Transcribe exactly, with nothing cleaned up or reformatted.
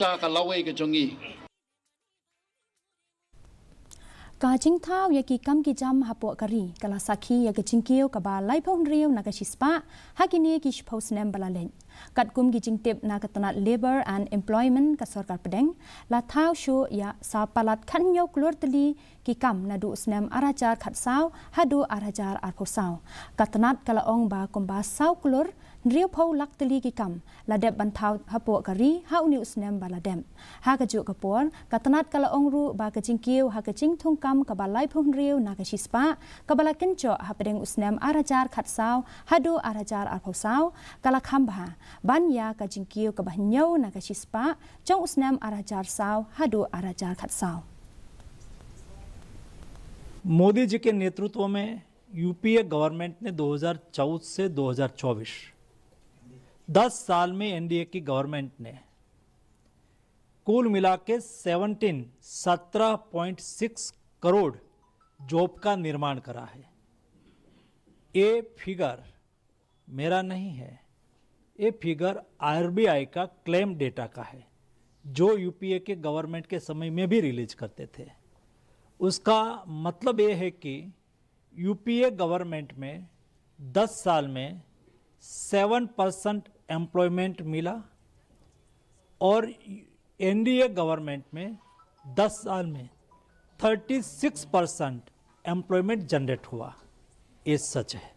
ka lawei ka jong ngi. Ka jingthaw ïa ki kam ki jam hapoh ka ri ka la sakhi ïa ka jingkiew kaba laiphew hynriew na ka shispah ha kine ki shiphew snem ba la leit. Katkum ki jingtip na ka tnat Labour and Employment ka sorkar pdeng, la thaw shuh ïa sa palat khathynñiew klur tylli ki kam naduh u snem ar hajar khatsaw haduh ar hajar arphew saw. Ka tnat ka la ong ba kumba saw klur hynriewphew lak tylli ki kam la dep ban thaw hapoh ka ri ha une u snem ba la dep. Ha kajuh ka por, ka tnat ka la ong ruh ba ka jingkiew ha ka jingthung kam kaba laiphew hynriew na ka shispah kaba la kynjoh hapdeng u snem ar hajar khatsaw haduh ar hajar arphew saw ka la kham bha ban ïa ka jingkiew kaba hynñiew na ka shispah jong u snem ar hajar saw haduh ar hajar khatsaw. मोदी जी के नेतृत्व में यूपीए गवर्नमेंट ने दो हज़ार चौदह से दो हज़ार चौबीस, दस साल में एनडीए की गवर्नमेंट ने कुल मिला के सेवनटीन, सत्रह पॉइंट सिक्स करोड़ जॉब का निर्माण करा है। ये फिगर मेरा नहीं है, ये फिगर आरबीआई का क्लेम डेटा का है, जो यूपीए के गवर्नमेंट के समय में भी रिलीज करते थे। उसका मतलब ये है कि यूपीए गवर्नमेंट में दस साल में सेवन परसेंट एम्प्लॉयमेंट मिला और एनडीए गवर्नमेंट में दस साल में थर्टी सिक्स परसेंट एम्प्लॉयमेंट जनरेट हुआ। ये सच है।